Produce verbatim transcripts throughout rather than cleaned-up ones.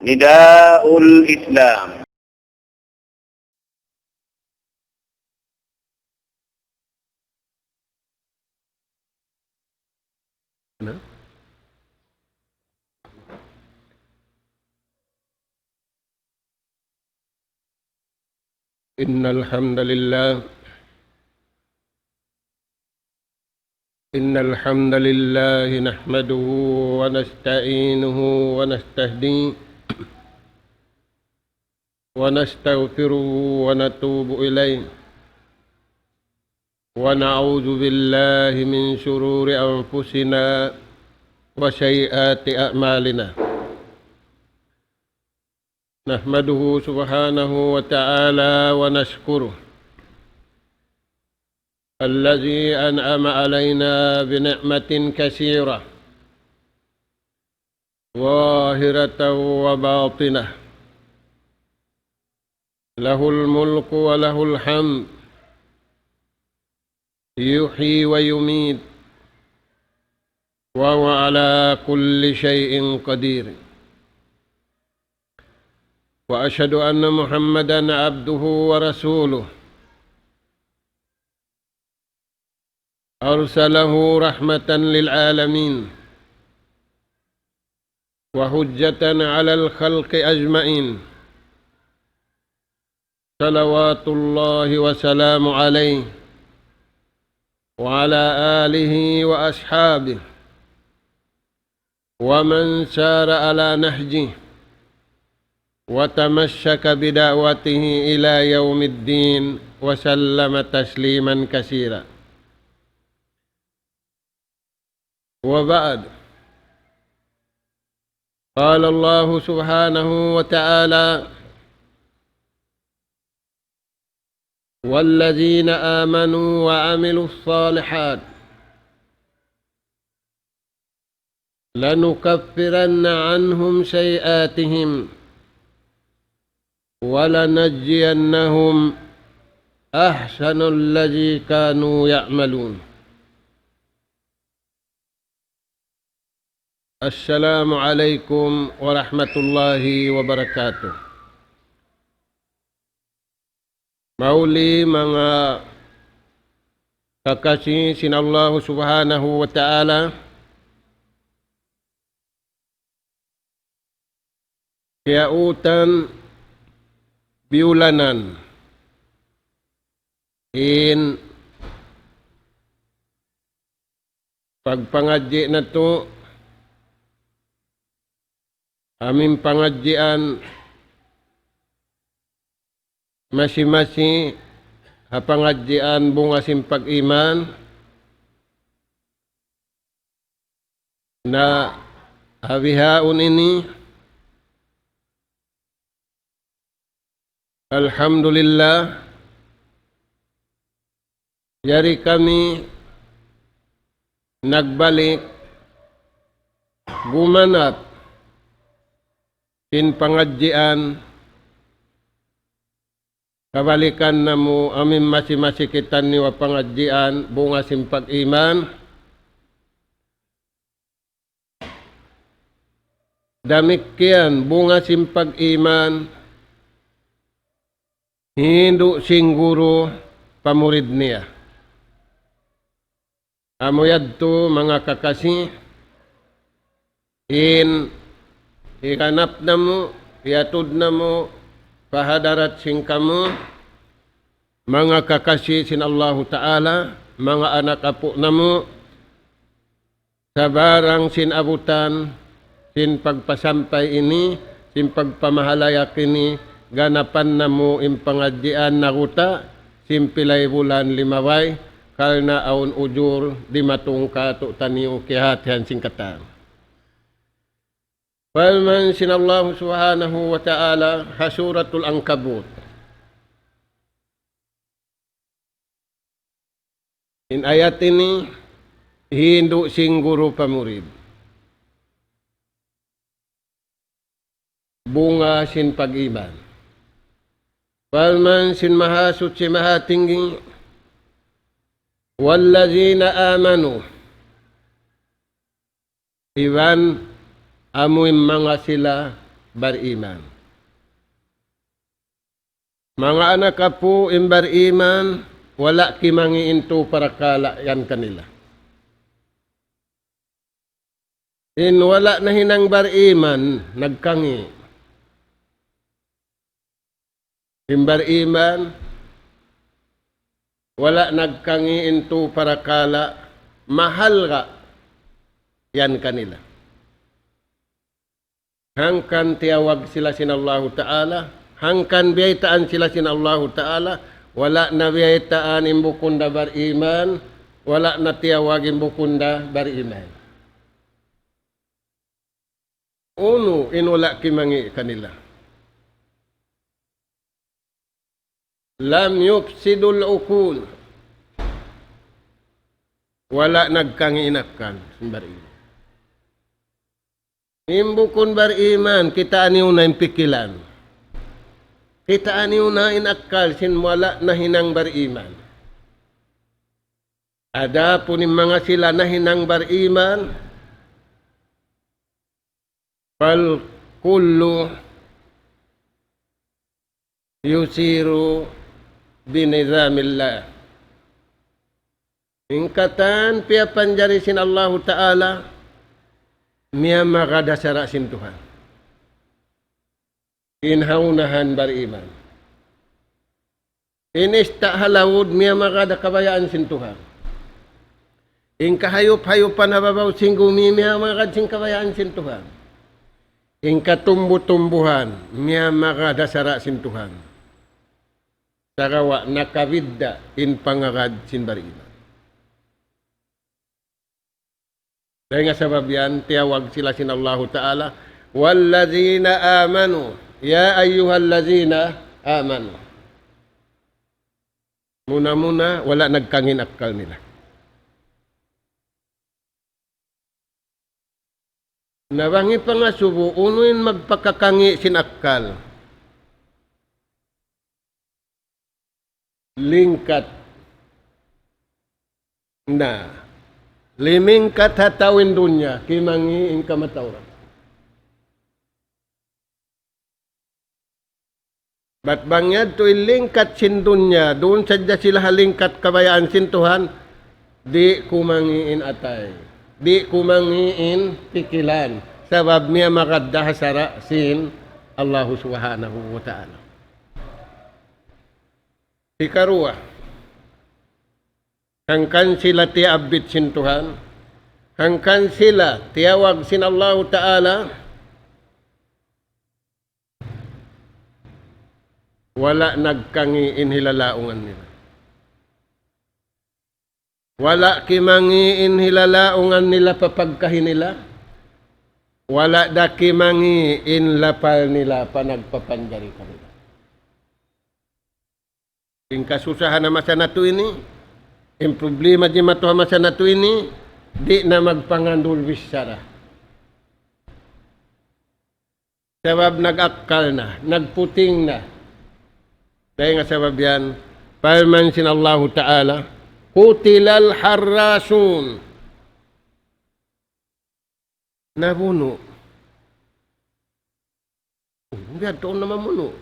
نداء الإسلام. إن الحمد لله إن الحمد لله نحمده ونستعينه ونستهديه ونستغفره ونتوب إليه، ونعوذ بالله من شرور أنفسنا وسيئات أعمالنا. نحمده سبحانه وتعالى ونشكره الذي أنعم علينا بنعمة كثيرة ظاهرة وباطنة، له الملك وله الحمد، يحيي ويميت، وهو على كل شيء قدير. وأشهد أن محمدا عبده ورسوله، أرسله رحمة للعالمين وحجة على الخلق أجمعين، صلوات الله وسلامه عليه وعلى آله وأصحابه ومن سار على نهجه وتمسك بدعوته إلى يوم الدين وسلم تسليما كثيرا. وبعد، قال الله سبحانه وتعالى: والذين آمنوا وعملوا الصالحات لنكفرن عنهم سيئاتهم ولنجزينهم أحسن الذي كانوا يعملون. السلام عليكم ورحمة الله وبركاته. Mahuli manga kakasi sin Allahu Subhanahu wa Ta'ala, kiyautan biyulanan in pagpangadji' natu', amu in pangadjian masi-masi ha pangadjian bunga sin pag-iman, na ha bihaun ini, alhamdulillah, yari kami nagbalik gumanap sin pangadjian, kabalikan namu' amu in masi-masi kitaniyu ha pangadjian bunga sin pag-iman. Damikkiyan bunga sin pag-iman, hindu' sin guru pa murid niya. Amu yadtu manga kakasi, in higanap namu', hiyatud namu' pa hadarat sin kamu, manga kakasi sin Allahu Ta'ala, manga anak apu' namu', sabarang sin abutan sin pagpasampay ini, sin pagpamahalayak ini, ganapan namu' in pangadjian naguta' sin pilay bulan limabay, karna' awn ujur dimatung kātu'niyu kiyahatihan sin katan. Parman sin Allahu Subhanahu wa Ta'ala ha Suratul Ankabut. In ayat ini, hindu' sin guru pa murid. Bunga sin pag-iman. Parman sin Mahasuchi Mahatinggi, والذين آمنوا. Iban amu in manga sila bariman. Manga anak apu' in bariman, wala' kimangi' in tu parakala' yan kanila. In wala' nahinang bariman, nagkangi'. In bariman, wala' nagkangi' in tu parakala', mahalga' yan kanila. Hangkan tiyawag sila sin Allahu Ta'ala, hangkan biyaytaan sila sin Allahu Ta'ala, wala' na biyaytaan in bukun da bariman, wala' na tiyawag in bukun da bariman. Unu in wala' kimangi' kanila? لم يفسدوا العقول. Wala' nagkangi' in akkal sin bariman. In bukun bariman, kitaa niyu na in pikilan. Kitaa niyu na in akkal sin wala' nahinang bariman. Adapun in manga sila nahinang bariman, فالكل يسير بنظام الله. In katan piyapanjari sin Allahu Ta'ala, miyamagad ha sara' sin Tuhan. In ha unahan bariman. In ista' ha laud miyamagad ha kabayaan sin Tuhan. In kahayup-hayupan ha babaw sin gumi miyamagad sin kabayaan sin Tuhan. In katumbu-tumbuhan miyamagad ha sara' sin Tuhan. Sagawa' nakabidda' in pangagad sin bariman. Dayn ha sabab yan, tiyawag sila sin Allahu Ta'ala, والذين آمنوا، يا أيها الذين آمنوا. Muna-muna, wala' nagkangi' in akkal nila. Na bang hipangasubu, unu in magpakakangi' sin akkal? Lingkat na. Limingkat ha tau in dunya, kimangi' in kamatauran. Bat bang yadtu in lingkat sin dunya, duun sadja sila ha lingkat kabayaan sin Tuhan, di' kumangi' in atay. Di' kumangi' in pikilan. Sabab miyamagad da ha sara' sin Allahu Subhanahu wa Ta'ala. Hikaruwa, hangkan sila tiyaabbit sin Tuhan, hangkan sila tiyawag sin Allahu Ta'ala, wala' nagkangi' in hilalaungan nila. Wala' kimangi' in hilalaungan nila pa pagkahi nila. Wala' da kimangi' in lapal nila pa nagpapanjari kanila. In kasusahan ha masa natu' ini, in problema jimatu ha masa natu' ini, di' na magpangandul bichara. Sabab nag-akkal na, nagputing na. Dayn ha sabab yan, parman sin Allahu Ta'ala, قتل الخرصون. Nabunu'. Biya' tuud na mamunu'.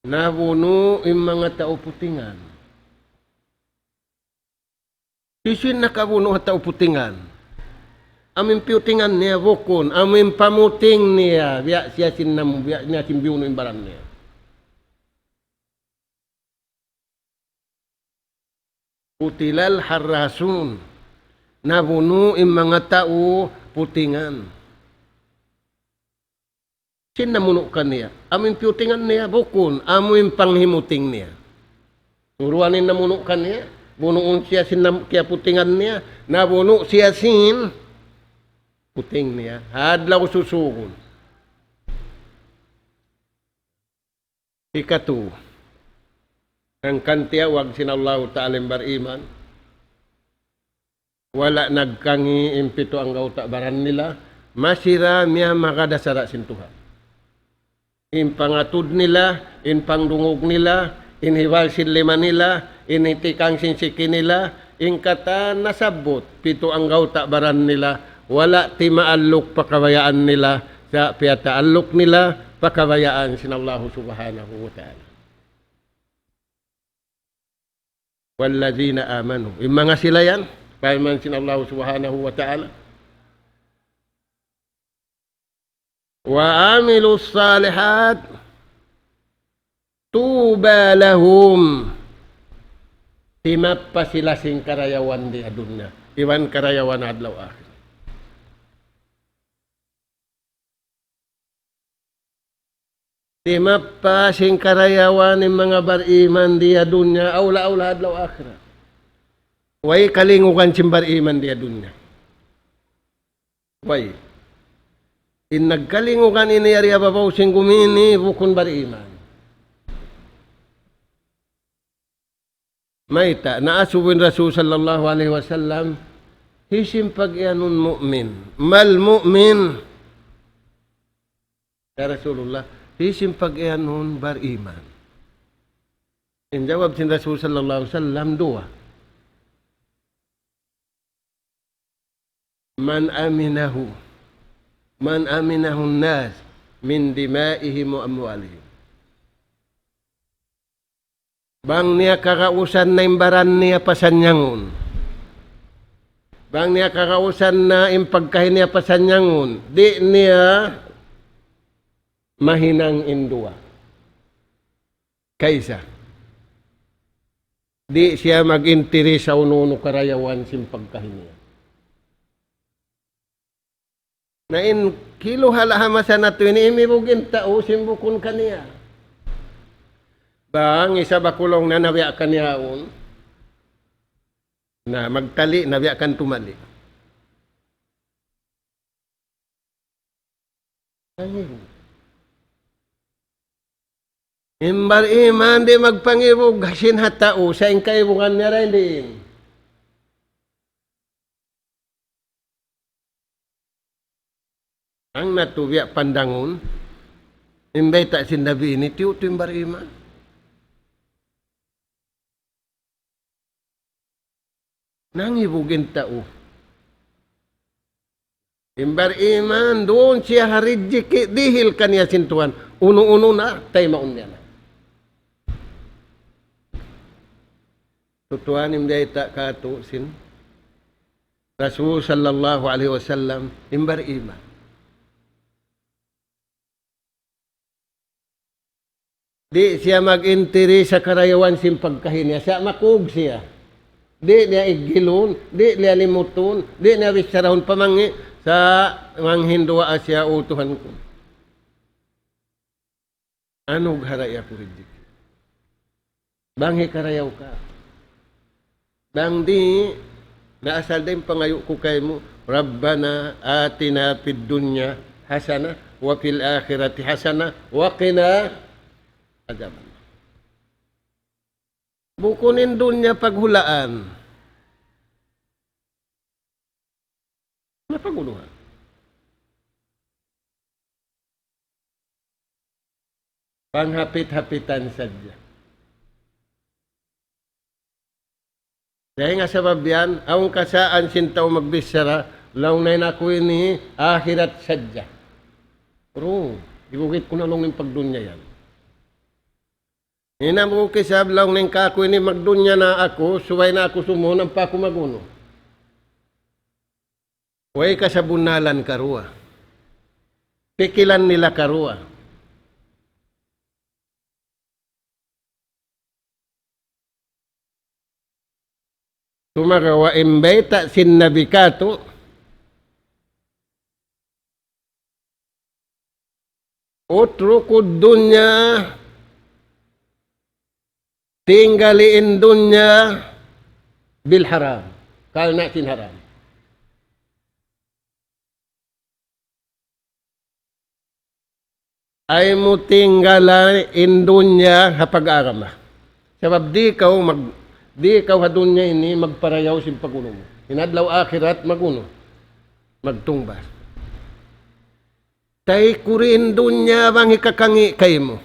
Nabunu' in manga tau putingan. Hisiyu in nakabunu' ha tau putingan? Amu in piyutingan niya, bukun. Amu in pamuting niya, biya' siya sin nam-, biya' niya sin biyunu' in baran niya. قتل الخرصون. Nabunu' in manga tau putingan. Sin namunu' kaniya? Amu in piyutingan niya? Bukun. Amu in panghimuting niya. Duwa in namunu' kaniya, bunuun siya sin nam-, kiyaputingan niya, nabunu' siya sin puting niya. Ha adlaw susungun. Hikatu, hangkan tiyawag sin Allahu Ta'ala in bariman, wala' nagkangi' in pitu anggawta' baran nila, masi da miyamagad ha sara' sin Tuhan. In pangatud nila, in pangdungug nila, in hibal sin lima nila, in hitikang sin siki nila, in katan nasabbut, pitu anggawta' baran nila, wala' timaalluk pa kabayaan nila, Sa' piyataalluk nila pa kabayaan sin Allahu Subhanahu wa Ta'ala. وَالَّذِينَ آمَنُوا. In manga sila yan, parman sin Allahu Subhanahu wa Ta'ala, وَعَمِلُوا الصَّالِحَاتِ طُوبَى لَهُمْ. Timappa sila sin karayawan di ha dunya iban karayawan adlaw akhirat. Timappa sin karayawan in manga bariman di ha dunya, awla-awla adlaw akhirat. Way kalingugan sin bariman di ha dunya. Way. In nagkalingugan ini yari ha babaw sin gumi ini bukun bariman. Mayta', naasubu in Rasul sallallahu alayhi wasallam, hisiyu in pag-iyanun mu'min? مَا الْمُؤْمِنُ؟ Ya Rasulullah, hisiyu in pag-iyanun bariman? In jawab sin Rasul sallallahu alayhi wasallam, duwa. مَنْ أَمِنَهُ، مَنْ أَمِنَهُ النَّاسُ مِنْ دِمَائِهِمْ وَأَمْوَالِهِمْ. Bang niya kagausan na in baran niya pasanyangun. Bang niya kagausan na in pagkahi niya pasanyangun. Di' niya mahinang in duwa. Kaisa. Di' siya mag-interes ha unu-unu karayawan sin pagkahi niya. Na in kiluhala ha masa natu' ini, imibug in tau sin bukun kaniya. Bang isab aku laung niya na biya' kaniya yaun. Na magtali, na biya' kan tumali. Pangibug. In bariman di' magpangibug sin ha tau, sa' in kaibugan niya ra in diin. Ang natu' biya' pandangun, in bayta' sin Nabi ini, tiyu' tu in bariman. Nangibug in tau. In bariman, duun siya ha rijiki' dihil kaniya sin Tuhan. Unu-unu na, taymaun niya na. Tuwan in bayta' katu' sin Rasul sallallahu alayhi wasallam, in bariman. Di' siya mag-interes ha karayawan sin pagkahi niya, sa' makug siya. Di' niya iggilun, di' niya limutun, di' niya bicharahun pa mangi', sa' manghinduwaa siya, "O Tuhan ku, anug ha rai aku rijiki'." Bang hikarayaw ka. Bang di', na asal da in pangayu' ku kaymu, رَبَّنَا آتِنَا فِي الدُّنْيَا حَسَنَةً وَفِي الْآخِرَةِ حَسَنَةً وَقِنَا عَذَابَ النَّارِ. Bukun in dunya paghulaan. Na paguluhan. Panghapit-hapitan sadja. Dayn ha sabab yan, awn kasaan sin tau magbichara, laung niya in aku ini akhirat sadja. Ru, ibugit ku na laung in pagdunya yan. Hinambuk isab laung niya in kaku' ini magdunya na aku, subay na aku sumuhun ampa aku magunu. Way kasabunnalan karuwa. Pikilan nila karuwa. Sumagawa' in bayta' sin Nabi katu', اتركوا الدنيا, tinggali in dunya بالحرام, karna' sin haram. Ayaw mu tinggala in dunya ha pag-agama. Sabab di' kaw mag-, di' kaw ha dunya ini magparayaw sin pag-unu mu. In adlaw akhirat mag-unu, magtungbas. Taykuri in dunya bang hikakangi' kaymu.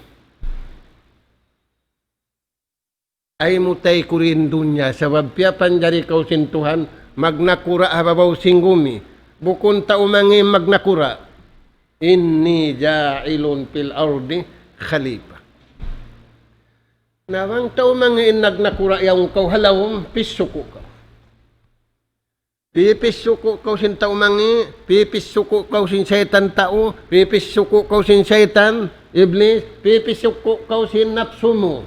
Ayaw mu taykuri in dunya, sabab piyapanjari kaw sin Tuhan, magnakura' ha babaw sin gumi. Bukun tau mangi' magnakura'. إني جاعل في الأرض خليفة. Na bang tau mangi' in nagnakura' yaun kaw ha lawm, pisuku' kaw. Pipisuku' kaw sin tau mangi', pipisuku' kaw sin saytan tau, pipisuku' kaw sin saytan, Iblis, pipisuku' kaw sin napsu mu.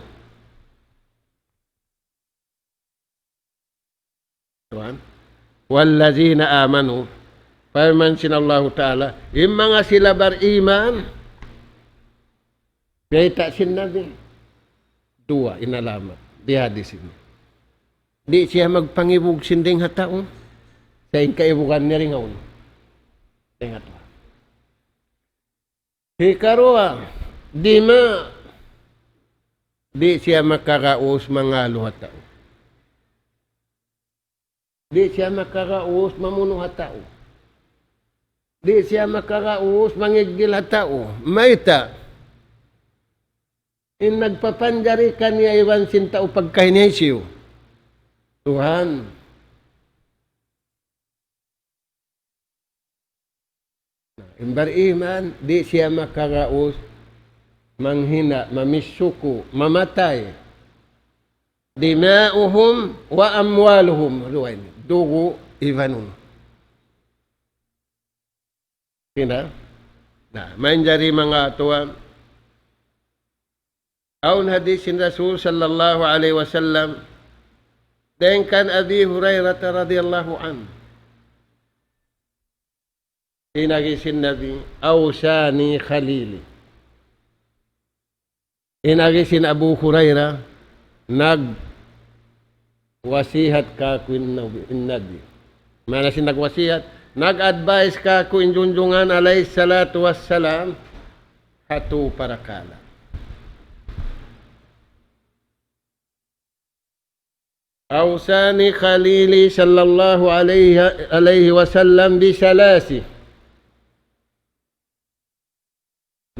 Tuwan. والذين آمنوا. Parman sin Allahu Ta'ala, in manga sila bariman, bayta' sin Nabi, duwa in alamat, di hadis ini. Di' siya magpangibug sin dayng ha tau. Sa' in kaibugan niya ringaun. Dayng ha tau. Hikaruwa, dima, di' siya makaraus mangalu ha tau. Di' siya makaraus mamunu' ha tau. Di' siya makaraus mangiggil ha tau. Mayta'? In nagpapanjari kaniya iban sin tau pagkahi niya hisiyu? Tuhan. In bariman, di' siya makaraus manghina', mamisuku', mamatay. دماؤهم وأموالهم. Duwa ini. Dugu' iban unu. Sina? Na, manjari manga tuwan. Awn hadis sin Rasul sallallahu alayhi wasallam, dayn kan Abi Hurairah radiyallahu anhu. In agi sin Nabi, أوصاني خليلي. In agi sin Abu Hurairah, nagwasihat kāku' in Nabi, in Nabi. Maana sin nagwasihat, nag-advise kāku' in Junjungan alayhi salatu wassalam, ha tū parakala'. أوصاني خليلي صلى الله عليه، عليه وسلم بثلاث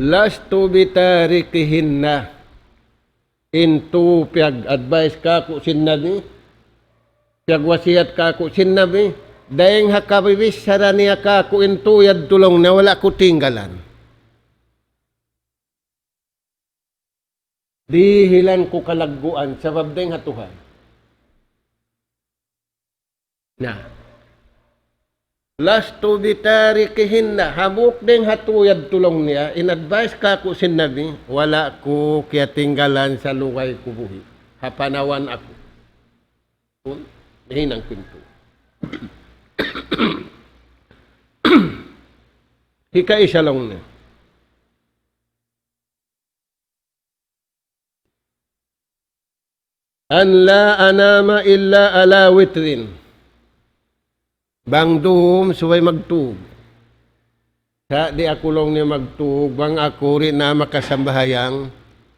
لست بتاركهن. In tū piyag-advise kāku' sin Nabi, piyagwasihat kāku' sin Nabi, dayng ha kabibichara niya kāku' in tū yadtu laung niya wala' ku tinggalan. Dihilan ku kalagguan, sabab dayng ha Tuhan. Na. لست بتاركهن, hambuuk dayng ha tū yadtu laung niya, in advice kāku' sin Nabi, wala' ku kiyatinggalan sa lugay ku buhi'. Ha panawan aku. Kun, nahinang ku in tū. Hikaisa laung niya. أن لا أنام إلا على وتر. Bang dum subay magtūg. Sa' di' aku laung niya magtūg, bang aku di' na makasambahayang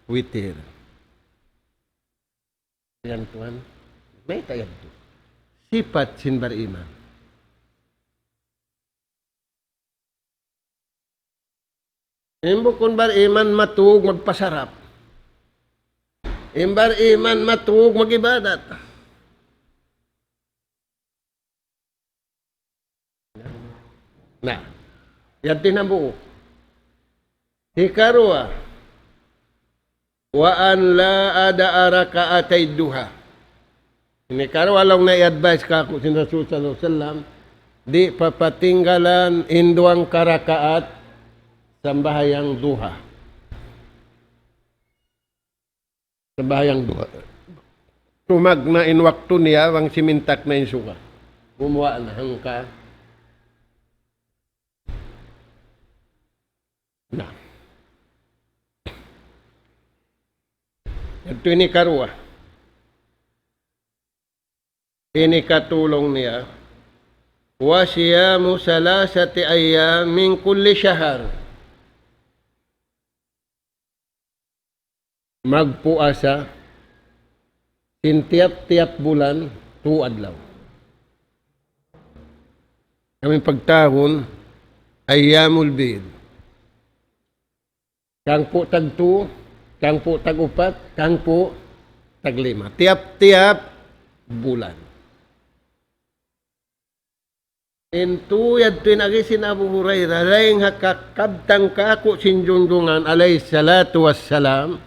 witir. Yan tuwan, mayta' yadtu. Sipat sin bariman. In bukun bariman matūg magpasarap. In bariman matūg mag-ibadat. Na, yadtu in hambuuk. Hikaruwa, وأن لا أدع ركعتي الضحى. Ini karuwa laung niya i-advice kāku' sin Rasul sallallahu alayhi wasallam, di' papatinggalan in duwang karakaat sambahayang duha. Sambahayang duha. Tumagna' in waktu niya, bang simintak na in suga. Gumuwa' na hangka. Na. Yadtu in hikaruwa. In hikatū laung niya, وصيام ثلاثة أيام من كل شهر. Magpuasa sin tiyap-tiyap bulan, tū adlaw. Amu in pagtawagun, أيام البيض. Hangpu' tagtū, hangpu' tagupat, hangpu' taglima. Tiyap-tiyap bulan. In tuyad tuud in agi sin Abu Hurairah, dayn ha kakabtang kāku' sin junjungan alayhi salatu wassalam,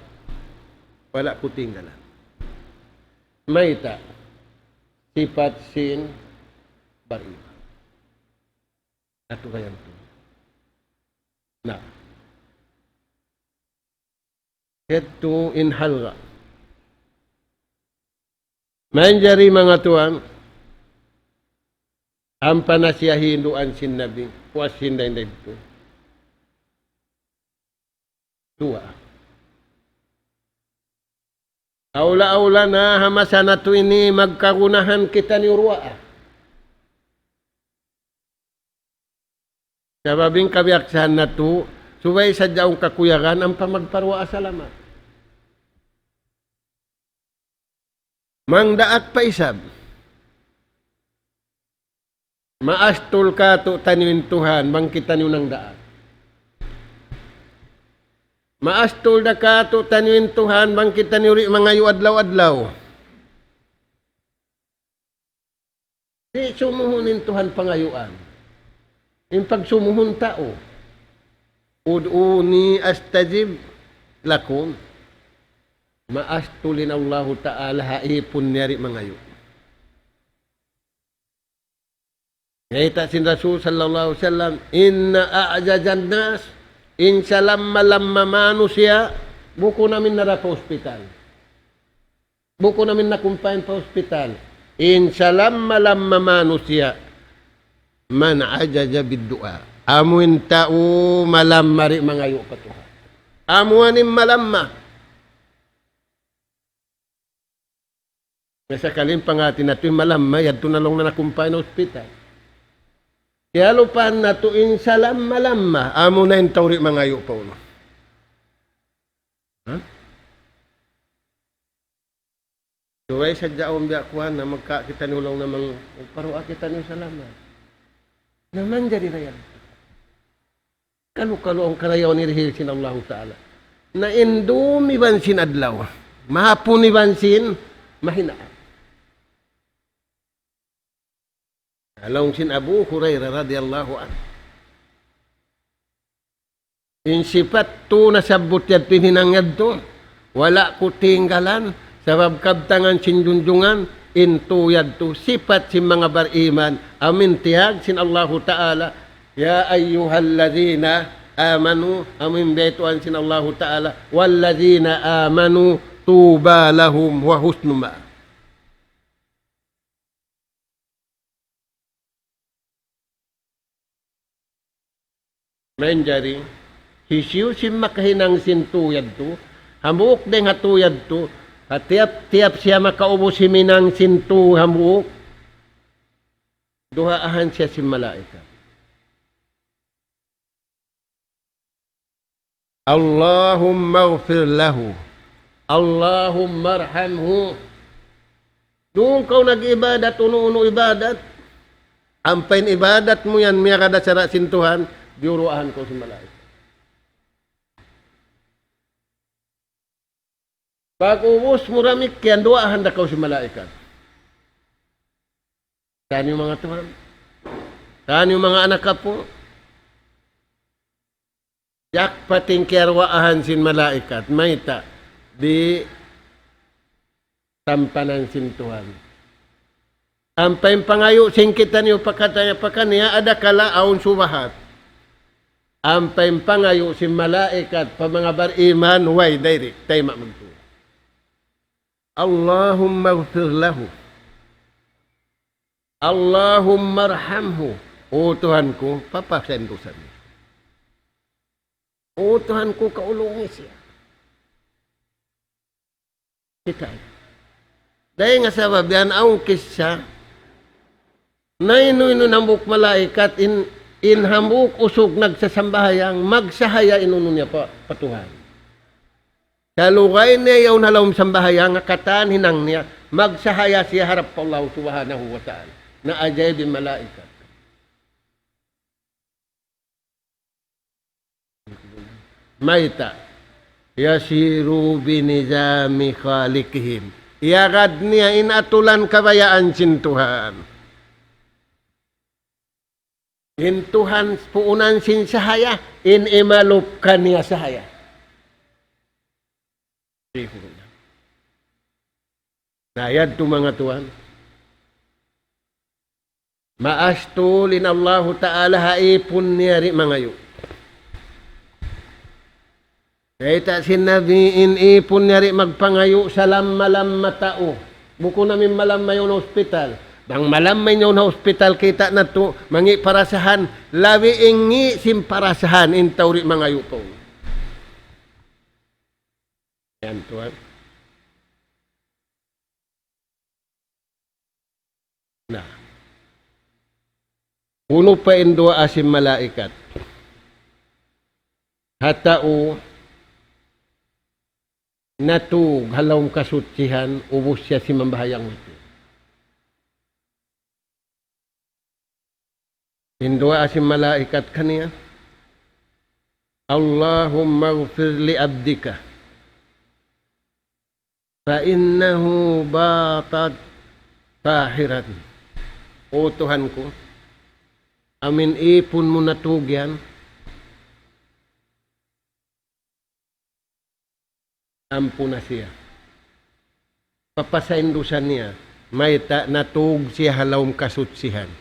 wala' ku tinggalan. Mayta'? Sipat sin bariman. Atu kayan tu. Na. Yadtu in halga'. Manjari manga tuwan, ampa na siya hinduan sin Nabi, puas sin dayn daytu. Duwa. Awla-awla na ha masa natu' ini magkagunahan kitaniyu duwaa. Sabab in kabiyaksahan natu', subay sadja awn kakuyagan ampa magparuwaa salamat. Mangdaak pa isab. Maastul kātu'niyu in Tuhan, bang kitaniyu nangdaak. Maastul da kātu'niyu in Tuhan, bang kitaniyu di' mangayu' adlaw-adlaw. Di' sumuhun in Tuhan pangayuan. In pagsumuhun tau. ادعوني أستجب لكم. Maastul in Allahu Ta'ala ha ipun niya di' mangayu'. Bayta' sin Rasul sallallahu alayhi wasallam, إن أعجز الناس, in salamma-lamma manusiya', bukun amin na da pa hospital. Bukun amin nakumpayan pa hospital. In salamma-lamma manusiya', من عجز بالدعاء. Amu in tau malamma di' mangayu' pa Tuhan. Amu in malamma. Na sakali in pangati natu' in malamma, yadtu na laung na nakumpayan ha hospital. Kiyalupahan natu' in salamma-lamma, amu na in tau di' mangayu' pa unu. Ha? Subay sadja awn biya' kuwan na magka kitaniyu laung na mang-, magparuwaa kitaniyu salamat. Na manjari da yan. Kalu-kalu awn karayawan hirihil sin Allahu Ta'ala. Na in dum iban sin adlaw, mahapun iban sin mahinang. Laung sin Abu Hurairah radiyallahu anhu. In sipat tu nasabbut yadtu in hinang yadtu, wala' ku tinggalan, sabab kabtangan sin junjungan, in tu yadtu sipat sin manga bariman, amu in tiyag sin Allahu Ta'ala, يا أيها الذين آمنوا, amu in baytuan sin Allahu Ta'ala, والذين آمنوا طوبى لهم وحسن مآب. Manjari, hisiyu-siyu in makahinang sin tu yadtu, hambuuk dayn ha tu yadtu, ha tiyap-tiyap siya makaubus himinang sin tu hambuuk, duwaahan siya sin malaikat. اللهم اغفر له. اللهم ارحمه. Duun kaw nag-ibadat, unu-unu ibadat. Ampa in ibadat mu yan, miyagad ha sara' sin Tuhan, diyuruahan kaw sin malaikat. Pag-ubus mu damikkiyan, duwaahan da kaw sin malaikat. Taniyu manga tuwan. Taniyu manga anak apu'. Jackpot in kiyaruwaahan sin malaikat. Mayta'? Di' tampanan sin Tuhan. Ampa in pangayu' sin kitaniyu pa katan-, pa kaniya adakala awn subahat. Ampa in pangayu' sin malaikat pa manga bariman, way, direct, tayma' magtuy. اللهم اغفر له. اللهم ارحمه. O Tuhan ku, papasayha in dusa niya. O Tuhan ku, kaulungi siya. Kita'. Dayn ha sabab yan awn kissa, na inu-inu in hambuuk malaikat in, in hambuuk usug nagsasambahayang, magsahaya in unu niya pa, pa Tuhan. Salugay niya yaun ha lawm sambahayang, ha katan hinang niya, magsahaya siya harap pa Allah Subhanahu wa Ta'ala. Na ajaib in malaikat. Mayta'? يسيروا بنظام خالقهم. Iyagad niya in atulan kabayaan sin Tuhan. In Tuhan puunan sin sahaya, in imalup kaniya sahaya. Na yadtu manga tuwan. Maas tuud in Allahu Ta'ala ha ipun niya di' mangayu'. Kayta' sin Nabi in ipun niya di' magpangayu' sa lamma-lamma tau. Bukun amu in malamma yaun ha hospital. Bang malamma in yaun ha hospital kita' natu', mangi' parasahan, labi in ngi' sin parasahan, in tau di' mangayu' pa. Yan tuwan. Na. Unu pa in duwaa sin malaikat? Ha tau natug ha lawm kasutsihan, ubus siya simambahayang witir. In duwaa sin malaikat kaniya, اللهم اغفر لعبدك فإنه بات طاهرا. O Tuhan ku, amu in ipun mu natug yan, ampuna siya. Papasa in dusa niya, mayta' natug siya ha lawm kasutsihan.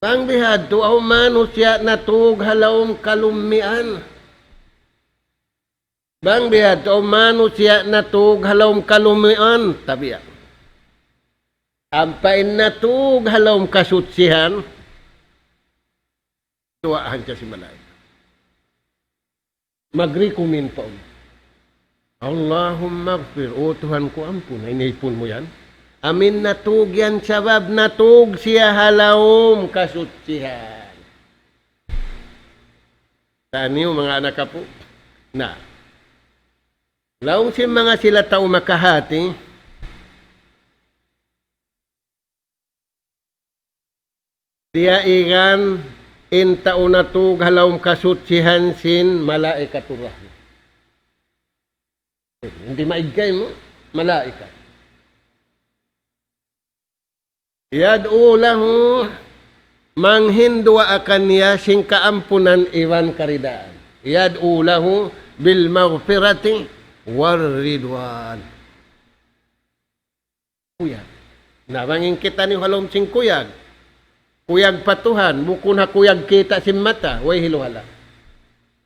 Bang bihadtu awn manusiya' natug ha lawm kalummian. Bang bihadtu awn manusiya' natug ha lawm kalummian, tabiya'. Ampa in natug ha lawm kasutsihan, duwaahan siya sin malaikat. Mag-recommend pa unu. اللهم اغفر, O Tuhan ku, ampuna in ipun mu yan. Amu in natug yan sabab natug siya ha lawm kasutsihan. Taniyu manga anak apu'. Na. Laung sin manga sila tau makahati, diyaigan in tau natug ha lawm kasutsihan sin malaikatur rahmah. Di' maigkay mu, malaikat. يدعو له, manghinduwaa kaniya sin kaampunan iban karidaan. يدعو له بالمغفرة والرضوان. Kuyag. Na bang in kitaniyu ha lawm sin kuyag. Kuyag pa Tuhan, bukun ha kuyag kita' sin mata, way hiluhala'.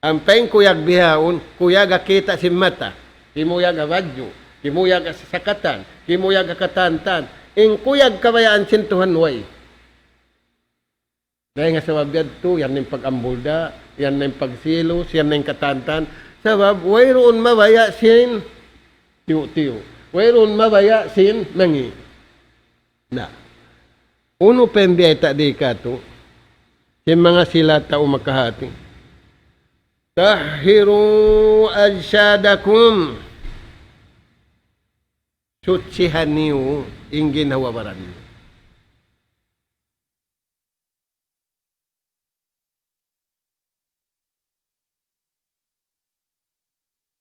Ampa in kuyag bihaun, kuyag ha kita' sin mata. Kimuyag ha badju', kimuyag ha sasakatan, kimuyag ha katantan. In kuyag kabayaan sin Tuhan way. Dayn ha sabab yadtu, yan na in pag-ambulda', yan na in pagsilos, yan na in katantan. Sabab, wayruun mabaya' sin tiyu'-tiyu'. Wayruun mabaya' sin mangi'. Na. Unu pa in biyayta' di katu'? Sin manga sila tau makahati. طهروا أجسادكم. Sutsihan niyu in ginhawa-baran niyu.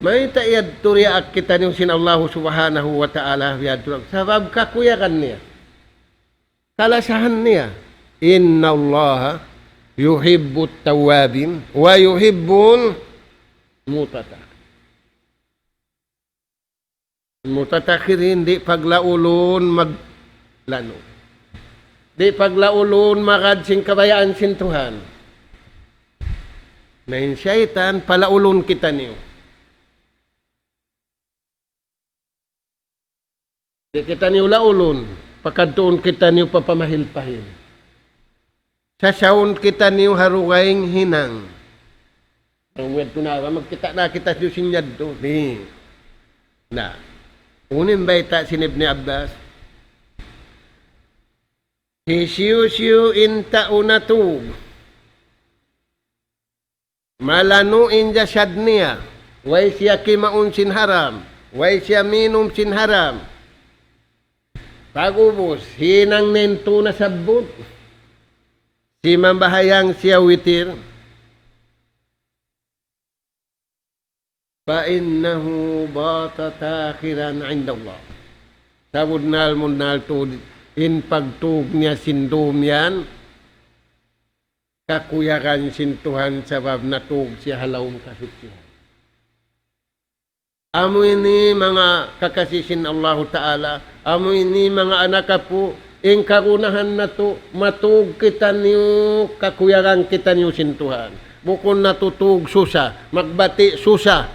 Mayta' yadtu diyaak kitaniyu sin Allahu Subhanahu wa Ta'ala yadtu? Sabab kakuyagan niya. Kalasahan niya. إن الله يحب التوابين ويحب المتطهرين. Mutatahhirin, di' paglaulun maglanu'. Di' paglaulun magad sin kabayaan sin Tuhan. Na in saytan, palaulun kitaniyu. Di' kitaniyu laulun, pakadtuun kitaniyu pa pamahil-pahil. Sasaun kitaniyu ha dugaing hinang. Bang yadtu na, magkita' na kita sin yadtu. Di'. Na. Unu in bayta' sin Ibni Abbas? Hisiyu-siyu in tau natug. Malanu' in jasad niya. Way siya kimaun sin haram. Way siya minum sin haram. Pag'ubus, hinang niya in tū nasabbut. Simambahayang siya witir. فإنه بات طاهرا عند الله. Sabunnal-bunnal tuud in pagtug niya sin dum yan, kakuyagan sin Tuhan sabab natug siya ha lawm kasuchihan. Amu ini manga kakasi sin Allahu Ta'ala, amu ini manga anak apu', in kagunahan natu', matug kitaniyu, kakuyagan kitaniyu sin Tuhan. Bukun natu' tug susa, magbati' susa,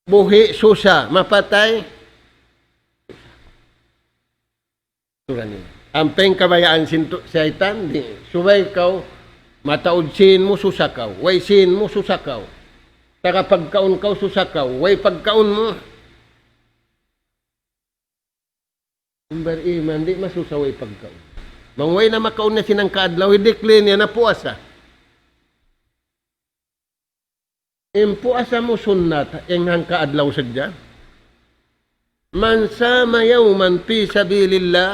buhi' susa, mapatay. Ampa in kabayaan sin tu-, saytan, di', subay kaw, mataud sin mu, susa kaw. Way sin mu, susa kaw. Taga pagkaun kaw, susa kaw. Way pagkaun mu. In bariman, di' masusa way pagkaun. Bang way na makaun niya sin hangka adlaw, hidikli niya na puasa. In puasa mu sunnat, in hangka adlaw sadja. من صام يوما في سبيل الله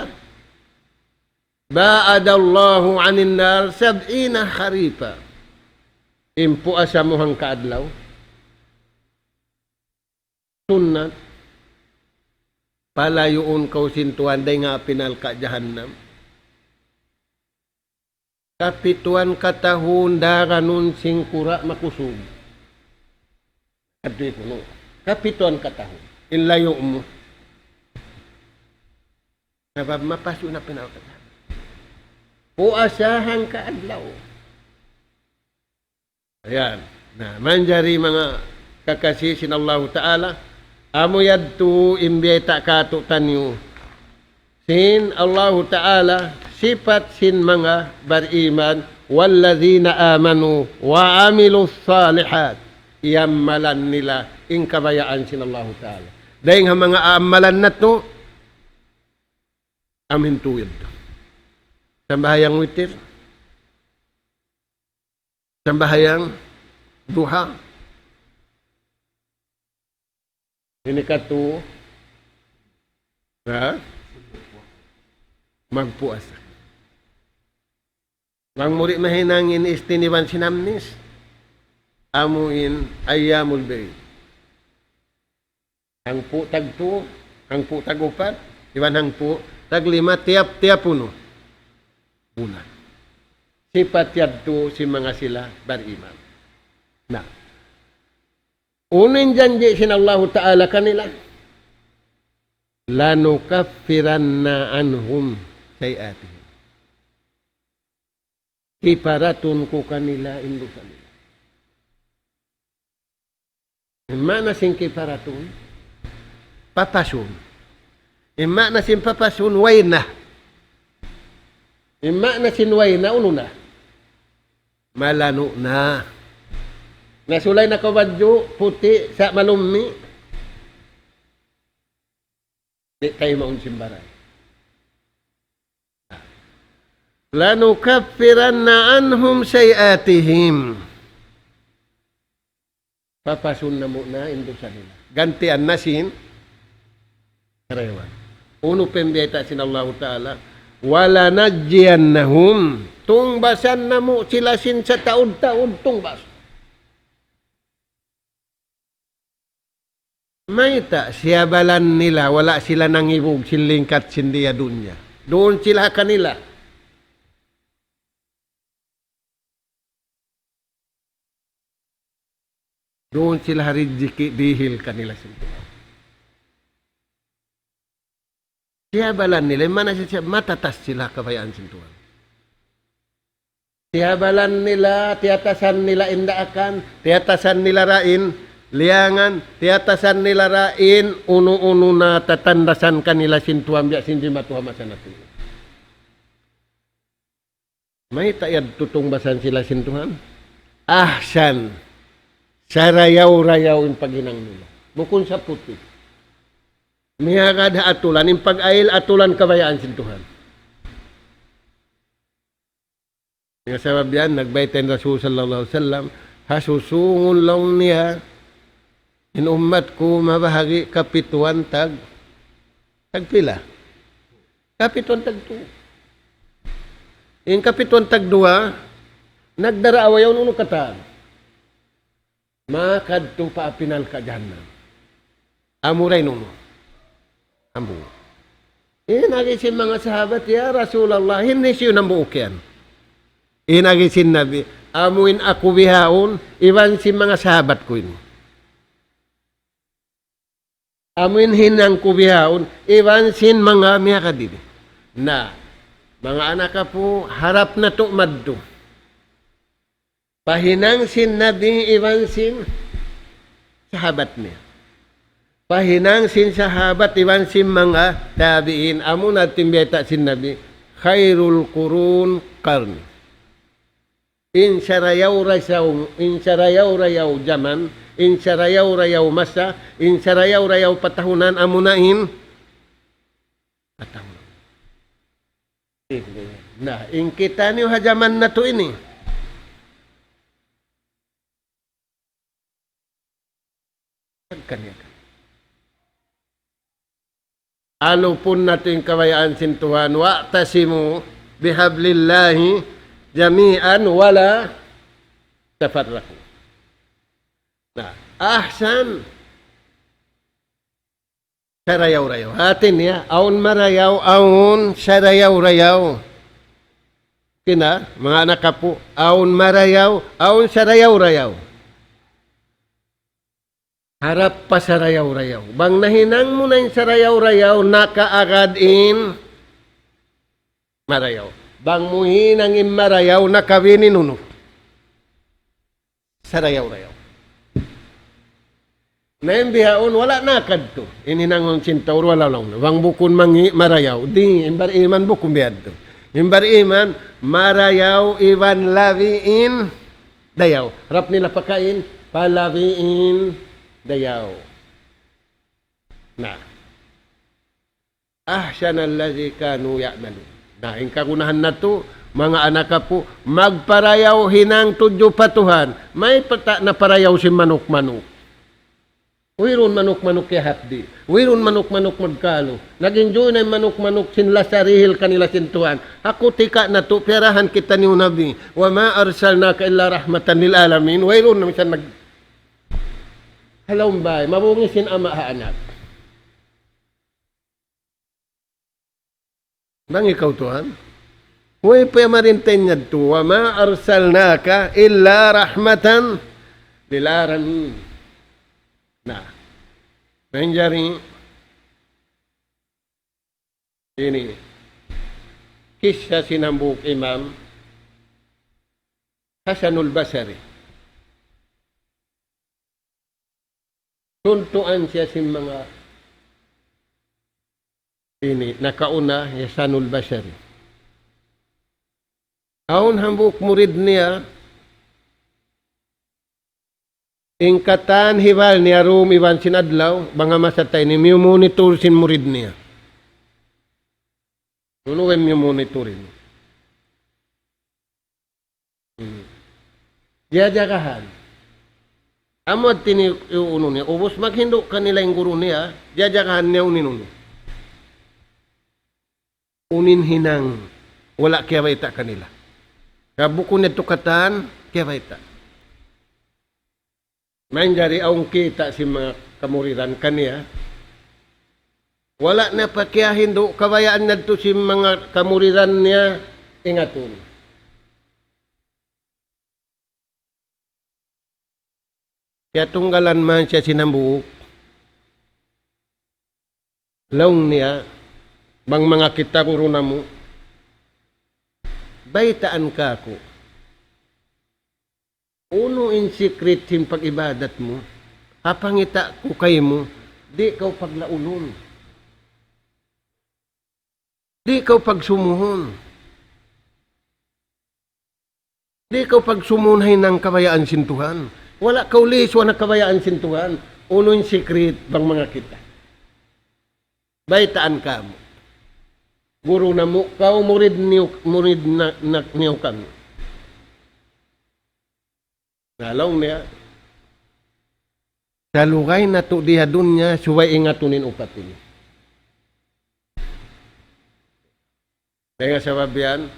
باعد الله عن النار سبعين خريفا. In puasa mu hangka adlaw, sunnat, palayuun kaw sin Tuhan dayn ha api narka' jahannam. Kapituan katahun daganun sin kura' makusug. Adi kunu'. Kapituan katahun. In layu' mu. Sabab mapasu' na pinalkatan. Puasa hangka adlaw. Ayan. Na, manjari manga kakasi sin Allahu Ta'ala, amu yadtu in biyayta' kātu'niyu sin Allahu Ta'ala, sipat sin manga bariman, والذين آمنوا وعملوا الصالحات. Iyammalan nila in kabayaan sin Allahu Ta'ala. Dayn ha manga amalan natu', amu in tuud. Sambahayang witir. Sambahayang duha. Ini katu. Ha? Magpuasa. Bang mu di' mahinang in istiniban sin amnis, amu in ayyamul bid. Hangpu' tagtu, hangpu' tagupat, iban hangpu' taglima tiyap-tiyap unu bulan. Sipat yadtu sin manga sila bariman. Na. Unu in janji' sin Allahu Ta'ala kanila? لنكفرن عنهم سيئاتهم. Kiparatun ku kanila in dusa nila. In maana sin kiparatun, papasun. In maana sin papasun, way na. In maana sin way na, unu na? Malanu' na. Nasulay na kaw badju', puti', sa' malummi'. Di' kaymaun sin baran. لنكفرن عنهم سيئاتهم. Papasun namu' na in dusa nila. Gantian na sin karayawan. Unu pa in biyayta' sin Allahu Ta'ala? ولنجزينهم. Tungbasan namu' sila sin sataud-taud tungbas. Mayta', siyabalan nila, wala' sila nangibug sin lingkat sin di ha dunya. Duun sila ha kanila. Duun sila ha rijiki' dihil kanila sin Tuhan. Siyabalan nila, in maana siya, matatas sila kabayaan sin Tuhan. Siyabalan nila, tiyatasan nila in daakan, tiyatasan nila ra in liyangan, tiyatasan nila ra in unu-unu na tatandasan kanila sin Tuhan biya' sin jimatu ha masa natu'. Mayta' yadtu tungbasan sila sin Tuhan? Ahsan. Sarayaw-rayaw in paghinang nila. Bukun sa puti'. Miyagad ha atulan, in pag-ayil atulan kabayaan sin Tuhan. Hangkan sabab yan, nagbayta' in Rasul sallallahu alayhi wasallam, ha susungun laung niya, in ummat ku mabahagi' kapituan tag, tagpila? Kapituan tagtu. In kapituan tagduwa, nagdara away yaun unu katan. Makadtu pa api narka' jahannam. Amura in unu? Ambu. In agi sin manga sahabat, "Ya Rasulullah, in hisiyu in hambuuk yan?" In agi sin Nabi, "Amu in aku bihaun, iban sin manga sahabat ku ini." Amu in hinang ku bihaun, iban sin manga miyagad ini. Na, manga anak apu, harap natu' madtu pa hinang sin Nabi iban sin sahabat niya. Pa hinang sin sahabat iban sin manga tabi'in, amu na in biyayta' sin Nabi, "Khairul qurun qarni." In sarayaw-rayaw, in sarayaw-rayaw jaman, in sarayaw-rayaw masa, in sarayaw-rayaw patahunan, amu na in patahunan. Na, in kitaniyu ha jaman natu' ini. Kaniya-kaniya. Alupun natu' in kabayaan sin Tuhan, "Wa'tasimu bihablillahi jami'an wa la tafarraqu." Na, ahsan. Sarayaw-rayaw. Hati niya, awn marayaw, awn sarayaw-rayaw. Kina, manga anak apu, awn marayaw, awn sarayaw-rayaw. Harap pa sarayaw-rayaw. Bang nahinang mu na in sarayaw-rayaw, nakaagad in marayaw. Bang mu hinang in marayaw, nakawin in unu? Sarayaw-rayaw. Na in bihaun, wala' na kadtu. In hinangun sin tau, wala' laung. Bang bukun mangi' marayaw. Di', in bar-iman bukun biya' yadtu. In bar-iman, marayaw iban labi in dayaw. Harap nila pakain, palabi in dayaw. Na. أحسن الذي كانوا يعملون. Na, in kagunahan natu', manga anak apu, magparayaw hinang tudju pa Tuhan. Mayta' naparayaw sin manuk-manuk? Wayruun manuk-manuk kiyahapdi'. Wayruun manuk-manuk magkalu. Nag-enjoy na in manuk-manuk sin lasa dihil kanila sin Tuhan. Aku tika' natu', piyarahan kitaniyu Nabi. وما أرسلناك إلا رحمة للعالمين. Wayruun na misan nag-, halaum bay, mabungis in ama' ha anak. Bang ikaw, Tuhan, way pa marintain niya tu, وما أرسلناك إلا رحمة للعالمين. Na, manjari ini kissa sin hambuuk imam, Hasanul Basri. Tuntuan siya sin manga ini, nakauna, hi Hasanul Basri. Awn hambuuk murid niya, in katan hibal niya dum iban sin adlaw, bang ha masa ta ini, miyumonitor sin murid niya. Unu in miyumonitor ini? Hmm. Jajagahan. Amu hāti ini unu niya, ubus maghindu' kanila in guru niya, jajagahan niya unu in unu. Unu in hinang, wala' kiyabayta' kanila. Sa' bukun niya tu katan, kiyabayta'. Manjari awn kita' sin manga kamuridan kaniya. Wala' na pa kiyahindu', kabayaan niya tu sin manga kamuridan niya ingatun. Kiyatunggalan man siya sin hambuuk. Laung niya, bang manga kita' guru namu', baytaan kāku'. Unu in secret sin pag-ibadat mu? Ha pangita' ku kaymu, di' kaw paglaunun. Di' kaw pagsumuhun. Di' kaw pagsumuhun ha hinang kabayaan sin Tuhan. Wala' kaw lisuan ha kabayaan sin Tuhan. Unu in secret bang manga kita'? Baytaan kāmu'. Guru namu' kaw, murid niyu, murid na, na, niyu kami. Na laung niya, salugay natu' di ha dunya, subay ingatun in upat ini. Dayn ha sabab yan,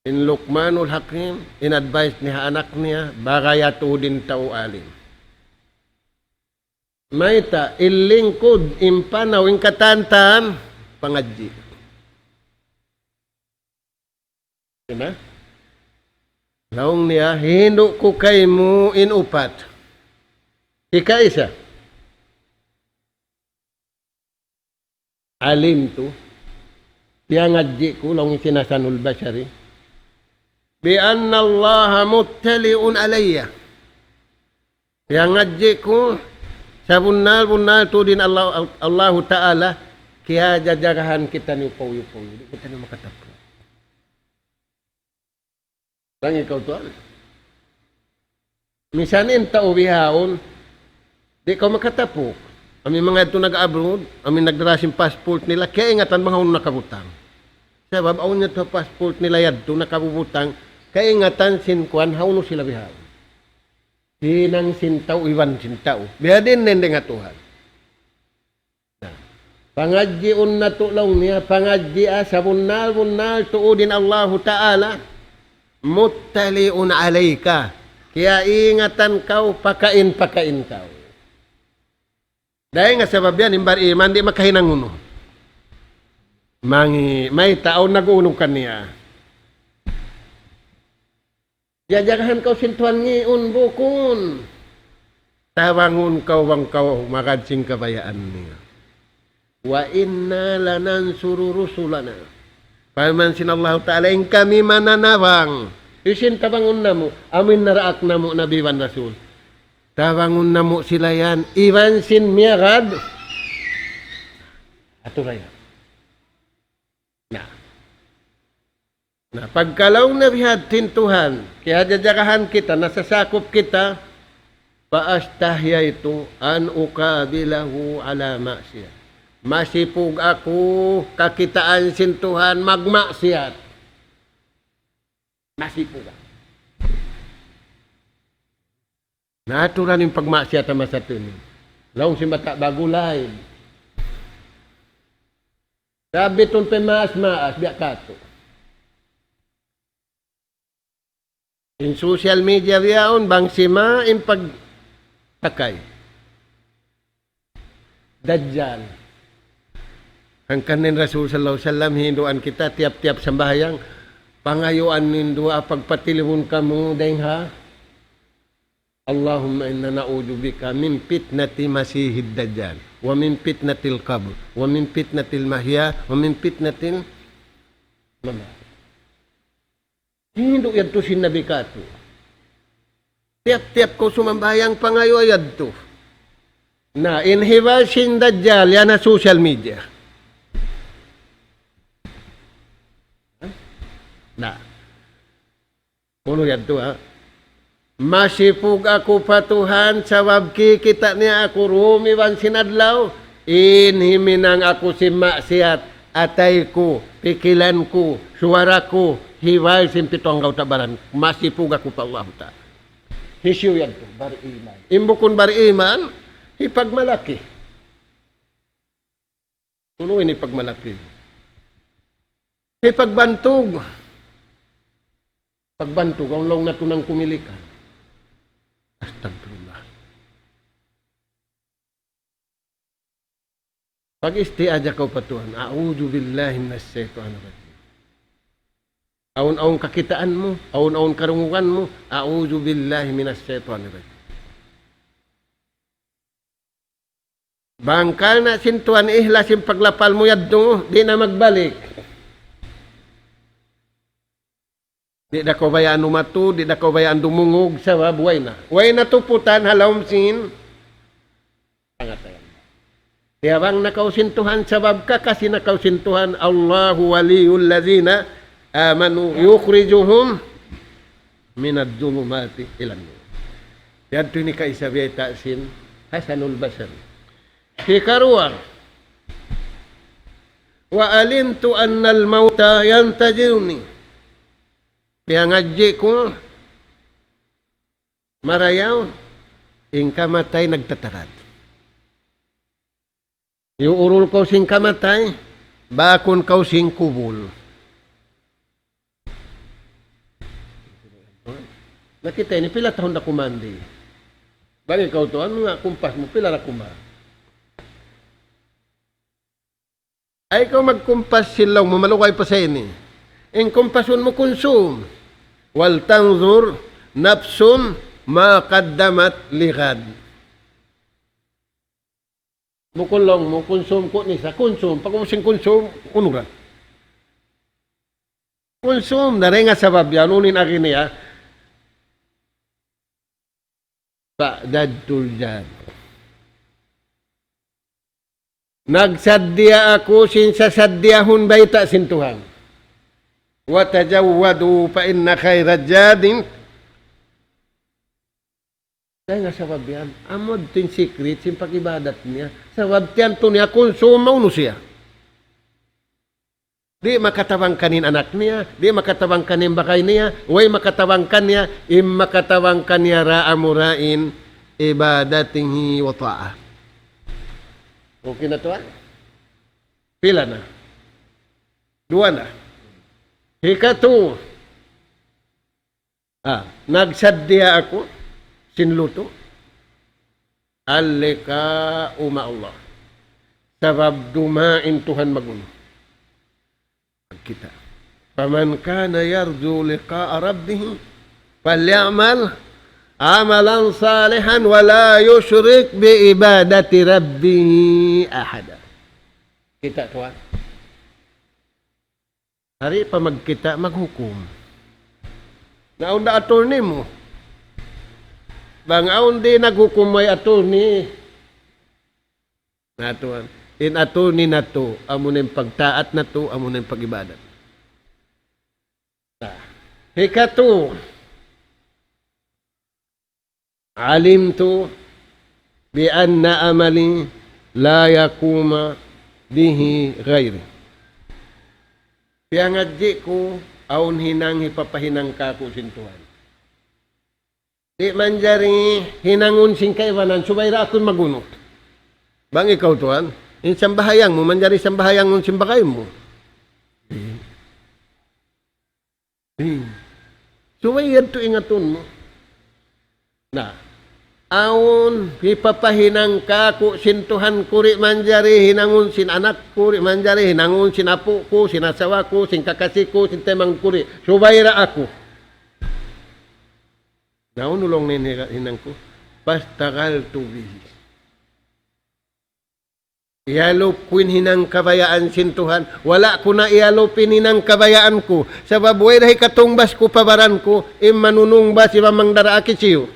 in Luqmanul Hakim, in advice niya ha anak niya, bagay atu din tau alim. Mayta', in lingkud, in panaw, in katantan, pangadji'. Di' ba? Laung niya, hindu' ku kaymu in upat. Ikaisa. Alimtu, piyangadji' ku, laung sin Hasanul Basri, بأن الله مطلع علي. Piyangadji' ku, sabunnal-bunnal tuud in Allah, Allahu Ta'ala, kiyajajagahan kitaniyu pawiyu-pawiyu, di' kitaniyu makatapu'. Bang ikaw tuwan. Misan in tau bihaun, di' kaw makatapu'. Amu in manga yadtu nag-abroad, amu in nagdara sin passport nila, kiyaingatan bang hawnu nakabutang. Sabab awn yadtu passport nila yadtu nakabubutang, kiyaingatan sin kuwan hawnu sila bihaun. Hinang sin tau, iban sin tau. Biya' diin in dayn ha Tuhan. Na, pangadjiun natu' laung niya, pangadjia sabunnal-bunnal tuud in Allahu Ta'ala, مطلع عليك. Kiyaingatan kaw, pakain-pakain kaw. Dayn ha sabab yan, in bariman di' makahinang unu. Mangi', mayta' awn nag-unu kaniya. Jajagahan kaw sin Tuhan ngiun bukun. Tabangun kaw bang kaw magad sin kabayaan niya. وإنا لننصر رسلنا. Parman sin Allahu Ta'ala, in kami mananabang. Hisiyu in tabangun namu', amu in naraak namu' Nabi iban Rasul. Tabangun namu' sila yan, iban sin miyagad. Atu raya. Na. Na, pagka laung na biya' ha yan sin Tuhan, kiyajajagahan kita, nasasakup kita, فاستحييت أن أقابله على معصية. Masipug aku kakitaan sin Tuhan magmaksiyat. Masipug aku. Na aturan in pagmaksiyat ha masa tuud ini. Laung sin bata' bagu' lain. Sabitun pa maas-maas, biya' katu'. In social media bihaun, bang sima in pagtakay. Dajjal. Hangkan in Rasul sallallahu alayhi wasallam, hinduan kita, tiyap-tiyap sambahayang, pangayuan niyu duwaa pagpatilibun kamu, dayn ha اللهم إنا نعوذ بك من فتنة المسيح الدجال ومن فتنة القبر ومن فتنة المحيا ومن فتنة الممات. Hindu' yadtu sin Nabi katu'. Tiyap-tiyap kaw sumambahayang pangayua yadtu. Na, in hibal sin Dajjal, yan ha social media. Na. Unu yadtu, ha? Masipug aku pa Tuhan, sabab kikita' niya aku dum iban sin adlaw, in himinang aku sin maksiyat, atay ku, pikilan ku, suwara ku, hibal sin pitu anggawta' baran, masipug aku pa Allahu Ta'ala. Hisiyu yadtu, bariman. In bukun bariman, hipagmalaki. Unu in hipagmalaki? Hipagbantug. Pagbantug, awn laung natu' nang kumilikan. Astagfirullah. Pag-isti'aza kaw pa Tuhan, أعوذ بالله من الشيطان الرجيم. Awn-awn kakitaan mu, awn-awn karungugan mu, أعوذ بالله من الشيطان الرجيم. Bang karna' sin Tuhan ihlas in paglapal mu yadtu, di' na magbalik. Di' da kaw bayaan umatu, di' da kaw bayaan dumungug, sabab way na. Way na tuputan ha lawm sin pangatayan. Tiyabang na kaw sin Tuhan, sabab kakasi na kaw sin Tuhan, الله ولي الذين آمنوا يخرجهم من الظلمات إلى النور. Yadtu ini kaisa biyayta' sin Hasanul Basri. Hikaruwa, وعلمت أن الموت ينتظرني. Piyangadji' ku, marayaw, in kamatay nagtatarat. Iyuurul kaw sin kamatay, baakun kaw sin kubul. Na kita' ini, pila tahun da kumandi. Bang ikaw tuwan, manga kumpas mu, pila ra kumawa'? Ay, ikaw magkumpas sin laung mu, malugay pa sa ini. In kumpasun mu, kunsum. وَلْتَنْظُرْ نَفْسٌ مَا قَدَّمَتْ لِغَدٍ. Bukun laung mu, kunsum ku ni sa, kunsum. Pag-ubus sin kunsum, unuran. Kunsum, dayn ha sabab yan, unu in agi niya, فَأَعْدَدْتُ لَهَا. Nagsaddiya aku sin sasaddiyahun bayta' sin Tuhan. وَتَزَوَّدُوا فَإِنَّ خَيْرَ الزَّادِ. Dayn ha sabab yan, amu yadtu in secret sin pag-ibadat niya. Sabab tiyantu niya kunsum, maunu siya. Di' makatabang kaniya in anak niya, di' makatabang kaniya in bagay niya, way makatabang kaniya, in makatabang kaniya ra amura in عِبَادَتِهِ وَطَاعَتِهِ. Okay na tuwan? Pila na? Duwa na. Hikatu, ah, nagsaddiya aku sin lutu'. اللقاء مع الله. Sabab dumatung in Tuhan mag-unu. Kita. فَمَنْ كَانَ يَرْجُو لِقَاءَ رَبِّهِ فَلْيَعْمَلْ عَمَلًا صَالِحًا وَلَا يُشْرِكْ بِعِبَادَةِ رَبِّهِ أَحَدًا. Kita' tuwan. Di' pa magkita', maghukum. Na awn da attorney mu. Bang awn di' naghukum, way attorney. Na tuwan. In attorney natu', amuna in pagtaat natu', amuna in pag-ibadat. Na. Hikatu. عَلِمْتُ بِأَنَّ عَمَلِي لَا يَقُومُ بِهِ غَيْرِي. Piyangadji' ku, awn hinang hipapahinang kāku' sin Tuhan. Di' manjari hinangun sin kaibanan, subay da aku in mag-unu. Bang ikaw tuwan, in sambahayang mu, manjari sambahayangun sin bagay mu. Hmm. Subay yadtu ingatun mu. Na, awn hipapahinang kāku' sin Tuhan ku, di' manjari hinangun sin anak ku, di' manjari hinangun sin apu' ku, sin asawa ku, sin kakasi ku, sin taymanghud ku, di'. Subay da aku. Na unu laung niya in hinang ku? فَاشْتَغَلْتُ بِهِ. Iyalup ku in hinang kabayaan sin Tuhan. Wala' ku na iyalup in hinang kabayaan ku. Sabab way da hikatungbas ku pa baran ku, in manunungbas iban mangdaraa kisiyu.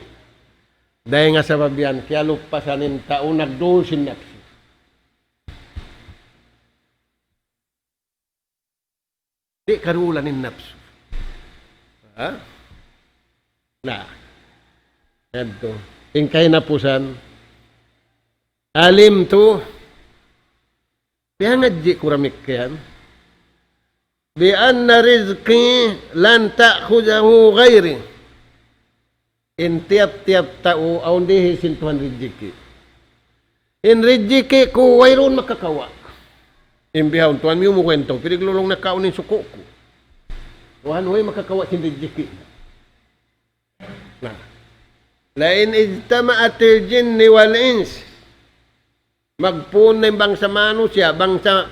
Dayn ha sabab yan, kiyalupasan in tau nagdul sin napsu. Di' karulan in napsu. Ha? Na. Yadtu. In kahinapusan, عَلِمْتُ, piyangadji' ku damikkiyan, بِأَنَّ رِزْقِي لَنْ يَأْخُذَهُ غَيْرِي. In tiyap-tiyap tau, awn dihil sin Tuhan rijiki'. In rijiki' ku, wayruun makakawa'. In bihaun tuwan, miyumukuwento, pirig lulung na kaun in suku' ku. Tuhan, way makakawa' sin rijiki'. Na. لَئِنِ اجْتَمَعَتِ الْجِنُّ وَالْإِنْسُ. Magpun na in bangsa manusiya', bangsa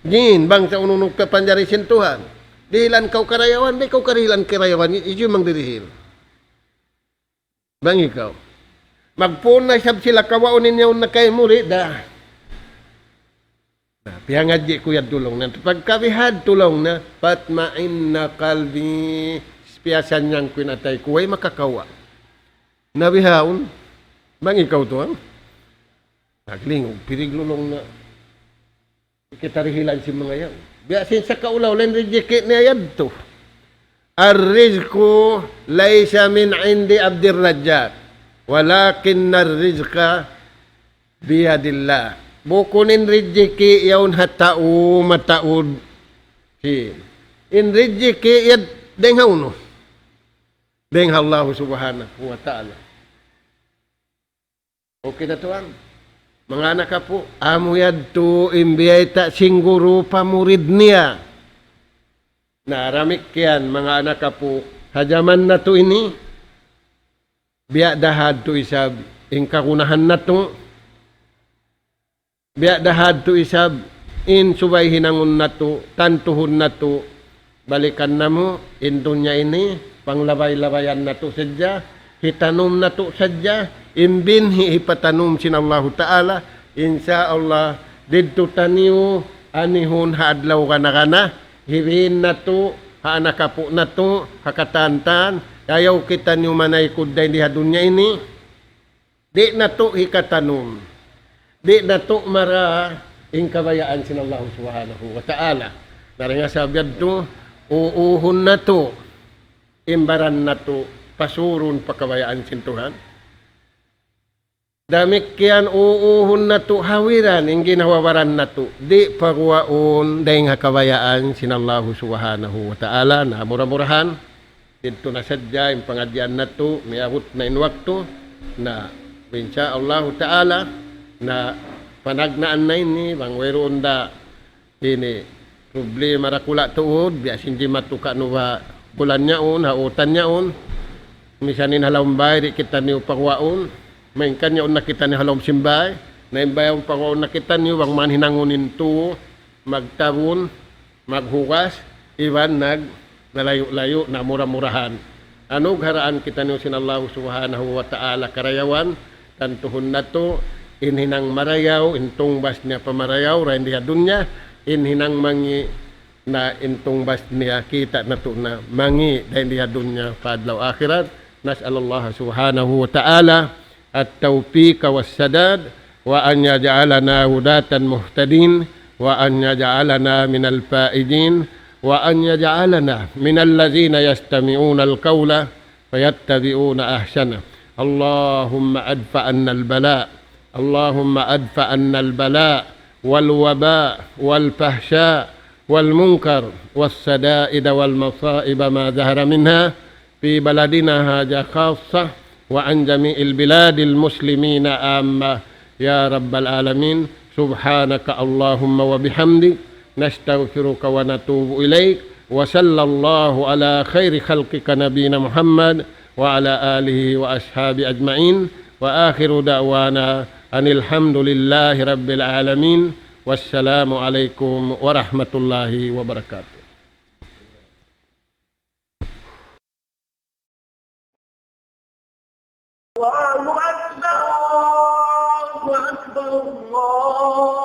jin, bangsa unu-unu kapanjari sin Tuhan. Dihilan kaw karayawan, di' kaw kadihilan karayawan, i-, hisiyu in mangdidihil? Bang ikaw. Magpun na isab sila kawaun in yaun na kaymu, di' da. Na, piyangadji' ku yadtu laung niya. Pagka bihadtu laung niya, فَاطْمَأَنَّ قَلْبِي. Piyasannyang ku in atay ku, way makakawa'. Na bihaun, bang ikaw tuwan. Naglingug, pirig lulung na. Kita dihilan sin manga yan. Biya' sin sakaula-ula in rijiki' niya yadtu. الرزق ليس من عند عبد الرزاق ولكن الرزق بيد الله. Bukun in rijiki' yaun ha tau mataud. Sin. In rijiki' yad dayn ha unu? Dayn ha Allah Subhanahu wa Ta'ala. Okay na tuwan. Manga anak apu', amu yadtu in biyayta' sin guru pa murid niya. Na, damikkiyan, manga anak apu', ha jaman natu' ini, biya' da hadtu isab, in kagunahan natu', biya' da hadtu isab, in subay hinangun natu', tantuhun natu', balikan namu', in dunya ini, panglabay-labayan natu' sadja, hitanum natu' sadja, in binhi' hipatanum sin Allahu Ta'ala, insya Allah, didtu taniyu, anihun ha adlaw gana-gana, hibin natu', ha anak apu' natu', ha katan-katan, ayaw kitaniyu manaykud dayn di ha dunya ini, di' natu' hikatanum, di' natu' mara in kabayaan sin Allahu Subhanahu wa Ta'ala. Dayn ha sabab yadtu, uuhun natu', in baran natu', pasurun pa kabayaan sin Tuhan. Damikkiyan uuhun natu' hawiran, in ginhawa-baran natu', di' paguwaun dayn ha kabayaan sin Allahu Subhanahu wa Ta'ala. Na mura-murahan, didtu na sadja in pangadjian natu', miyabut na in waktu, na, insya Allahu Ta'ala, na panagnaan na ini, bang wayruun da ini problema dakula' tuud, biya' sin jimatu ka'nu ba bulan yaun, ha utan yaun, misan in ha lawm bāy, di' kitaniyu paguwaun, malayngkan yaun na kitaniyu ha lawm sin bāy, na in bāy yaun paguwaun na kitaniyu, bang man hinangun in tuu, magtabun, maghugas, iban nag-, nalayu'-layu', na mura-murahan. Anugharaan kitaniyu sin Allahu Subhanahu wa Ta'ala karayawan, tantuhun natu', in hinang marayaw, in tungbas niya pa marayaw, dayn di ha dunya, in hinang mangi', na in tungbas niya kita' natu' na mangi', dayn di ha dunya pa adlaw akhirat. نسأل الله سبحانه وتعالى التوفيق والسداد، وأن يجعلنا هداة مهتدين، وأن يجعلنا من الفائزين، وأن يجعلنا من الذين يستمعون القول فيتبعون أحسنه. اللهم ادفع عنا البلاء، اللهم ادفع عنا البلاء والوباء والفحشاء والمنكر والشدائد والمصائب ما ظهر منها في بلدنا هذا خاصة، وعن جميع البلاد المسلمين عامة، يا رب العالمين. سبحانك اللهم وبحمدك، نستغفرك ونتوب إليك، وصلى الله على خير خلقك نبينا محمد وعلى آله وأصحابه أجمعين، وآخر دعوانا أن الحمد لله رب العالمين، والسلام عليكم ورحمة الله وبركاته. الله أكبر، الله أكبر، الله